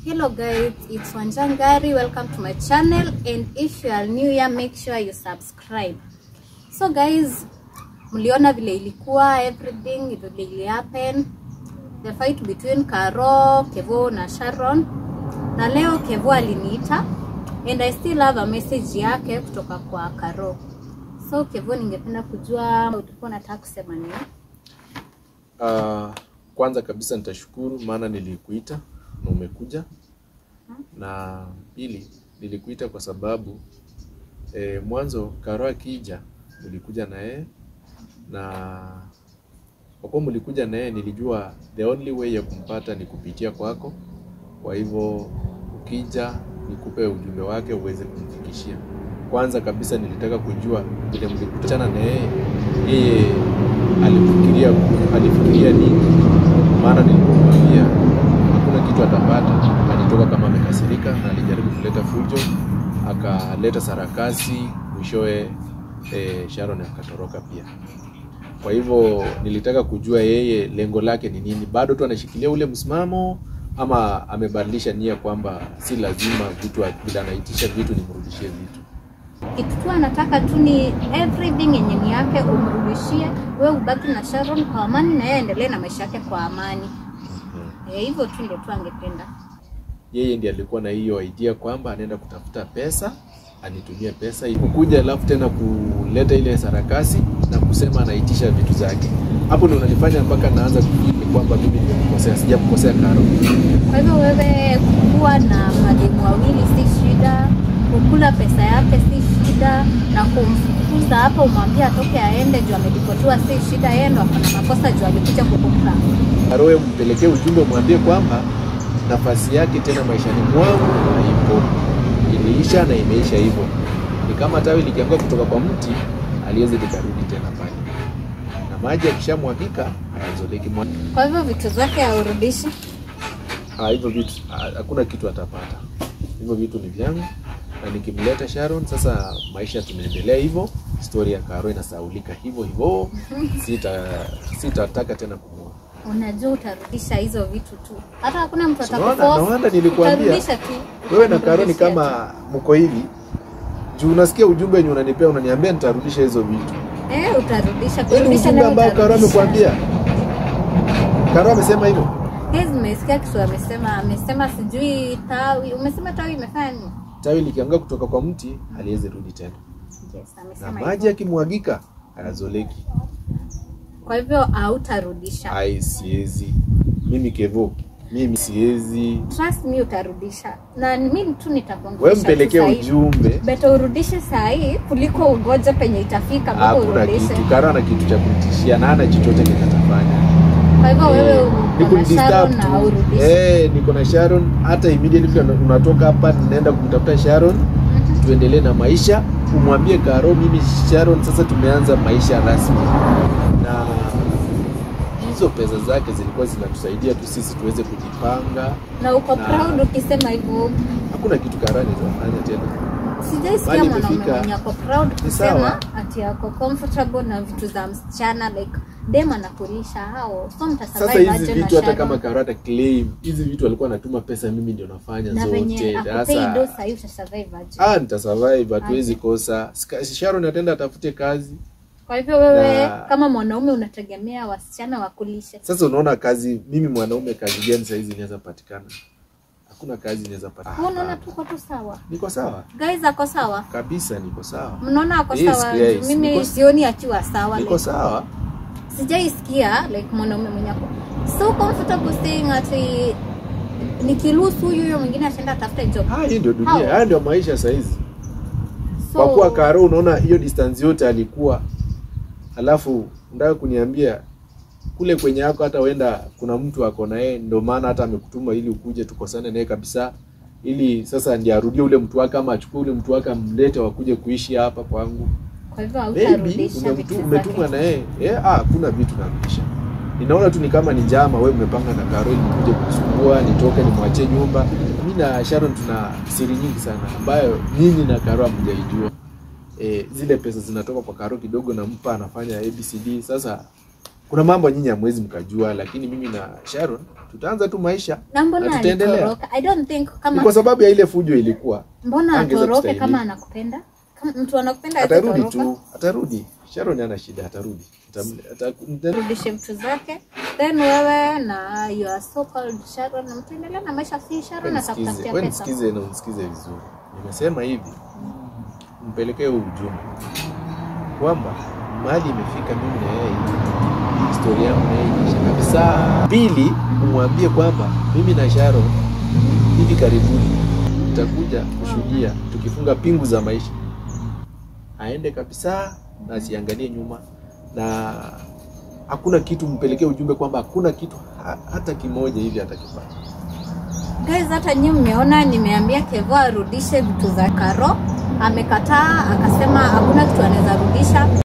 Hello guys, it's Wanja Ngari. Welcome to my channel, and if you are new here, make sure you subscribe. So guys, mliona vile ilikuwa everything, vile ili happen. The fight between Caro, Kevo na Sharon. Na leo Kevo aliniita and I still have a message yake kutoka kwa Caro. So Kevo, ningependa kujua ulikuwa unataka kusema nini? Kwanza kabisa nitashukuru maana nilikuita na umekuja. Na pili, nilikuita kwa sababu mwanzo Caro akija mlikuja na yeye, na kwa kuwa mlikuja na yeye nilijua the only way ya kumpata ni kupitia kwako. Kwa hivyo ukija nikupe ujumbe wake uweze kumfikishia. Kwanza kabisa nilitaka kujua vile mlikutana na yeye, yeye alifikiria nini? Maana nilipomwambia hakuna kitu atapata, alitoka kama amekasirika na alijaribu kuleta fujo, akaleta sarakasi, mwishowe Sharon akatoroka pia. Kwa hivyo nilitaka kujua yeye lengo lake ni nini, bado tu anashikilia ule msimamo ama amebadilisha nia kwamba si lazima vitu bila anaitisha vitu nimrudishie vitu. Kitu tu anataka tu ni everything yenye ni yake umrudishie, wewe ubaki na Sharon kwa amani na yeye aendelee na maisha yake kwa amani. Hivyo tu ndio tu angependa. Yeye ndiye alikuwa na hiyo idea kwamba anaenda kutafuta pesa, anitumie pesa, kukuja alafu tena kuleta ile sarakasi na kusema anaitisha vitu zake. Hapo ndio unanifanya mpaka naanza kufikiri kwamba mimi nimekosea, sijakukosea Caro. Kwa hivyo wewe kuwa na mademu wawili si shida, kukula pesa yake si shida, na kumfukuza hapo umwambie atoke aende juu amedipotiwa si shida, yeye ndo akona makosa juu alikuja kukupa. Caro, wewe mpelekee ujumbe umwambie kwamba nafasi yake tena maishani mwangu haipo. Iliisha na imeisha hivyo. Ni kama tawi likianguka kutoka kwa mti, aliweze likarudi tena pale. Na maji yakishamwagika hayazoleki. Kwa hivyo vitu zake haurudishi? Hivyo vitu hakuna kitu atapata. Hivyo vitu ni vyangu, na nikimleta Sharon sasa maisha tunaendelea hivyo, story ya Caro inasaulika hivyo hivyo. Sitataka tena kumuona. Unajua utarudisha hizo vitu tu. Hata hakuna mtu Unaona, atakuforce. naona nilikuambia. Utarudisha tu. Wewe na Caro ni Utarudishia kama mko hivi. Juu unasikia ujumbe wenye unanipea unaniambia nitarudisha hizo vitu. tu. Utarudisha. Yaani Kurudisha ujumbe nayo ambao Caro utarudisha. amekuambia. Caro amesema hivyo. Yes, nimesikia kitu amesema, amesema sijui tawi. Umesema tawi imefanya nini? Tawi likianguka kutoka kwa mti haliwezi rudi tena. Yes, Na amesema maji hivyo. yakimwagika hayazoleki. Kwa hivyo hautarudisha. Ai, siwezi. Mimi Kevo, mimi siwezi. Trust me utarudisha. Na mimi tu nitakuangusha. Wewe mpelekee tu sahi. ujumbe. Better urudishe saa hii kuliko ugoje penye itafika mpaka Hakuna urudishe. kitu. Caro ana kitu cha kumtishia na hana chochote kinachofanya. Kwa hivyo wewe Ni uko na kumdisturb Sharon na tu. urudishe. Niko na Sharon, hata immediately unatoka hapa ninaenda kumtafuta Sharon, tuendelee na maisha. Umwambie Caro mimi Sharon sasa tumeanza maisha rasmi. Na hizo pesa zake zilikuwa zinatusaidia tu sisi tuweze kujipanga. Na uko Na- proud ukisema hivyo. Hakuna kitu Caro anaweza fanya tena. Sijaisikia Bali mwanaume imefika. mwenye ako proud Ni kusema sawa. ati ako comfortable na vitu za msichana, like dem anakulisha hao. So Sasa mtasurvive hizi aje na vitu hata Sharon? kama Caro ata claim hizi vitu alikuwa anatuma pesa, mimi ndio nafanya Na venye zote. akupei do Sasa sahii utasurvive aje? Nitasurvive, hatuwezi kosa. Sharon ataenda atafute kazi. Kwa hivyo wewe Na- kama mwanaume unategemea wasichana wakulishe. Sasa unaona kazi, mimi mwanaume kazi gani saa hizi inaweza patikana? Hakuna kazi inaweza patikana. Wewe unaona tuko tu sawa. Niko sawa Guys, ako sawa? kabisa, niko sawa, Mnaona ako Yes, sawa? yes, Mimi sioni akiwa sawa. niko Like, sawa. sijaisikia like mwanaume mwenye ako so comfortable saying ati nikiruhusu huyu huyo mwingine ataenda atafute job. Hii ndio dunia, How? haya ndio maisha saa hizi. So, Kwa kuwa Caro unaona hiyo distance yote alikuwa, alafu unataka kuniambia kule kwenye yako hata wenda kuna mtu ako na yeye, ndio maana hata amekutuma ili ukuje tukosane naye kabisa, ili sasa ndiye arudie ule mtu wake ama achukue ule mtu wake amlete wakuje kuishi hapa kwangu. Kwa hivyo Maybe hautarudisha vitu umetumwa zake. na yeye. Hakuna vitu narudisha. Ninaona tu ni kama ni njama wewe umepanga na Caro ili nikuje kukusumbua, nitoke nimwachie nyumba. Mimi na Sharon tuna siri nyingi sana ambayo nyinyi na Caro hamjaijua. Zile pesa zinatoka kwa Caro kidogo nampa, anafanya ABCD. Sasa Kuna mambo nyinyi hamwezi mkajua, lakini mimi na Sharon tutaanza tu maisha Na mbona na tutaendelea. alitoroka? I don't think Ni kama kwa sababu ya ile fujo ilikuwa. mbona Angeweza atoroke kustahimili. kama anakupenda? Kama mtu anakupenda hawezi Atarudi toroka. tu, atarudi. Sharon hana shida, atarudi. Rudishe vitu zake. Then wewe na your so called Sharon mtaendelea na maisha, si Sharon Wewe nisikize, atakutafutia wewe pesa. nisikize na unisikize vizuri. Nimesema hivi, mpelekee huu ujumbe kwamba mahali imefika mimi na yeye, historia yangu na yeye imeisha kabisa. Pili, umwambie kwamba mimi na Sharon hivi karibuni tutakuja kushuhudia tukifunga pingu za maisha. Aende kabisa na asiangalie nyuma, na hakuna kitu, mpelekee ujumbe kwamba hakuna kitu hata kimoja hivi atakipata. Guys, hata nyinyi mmeona nimeambia Kevo arudishe vitu za Karo, amekataa akasema hakuna kitu anaweza rudisha.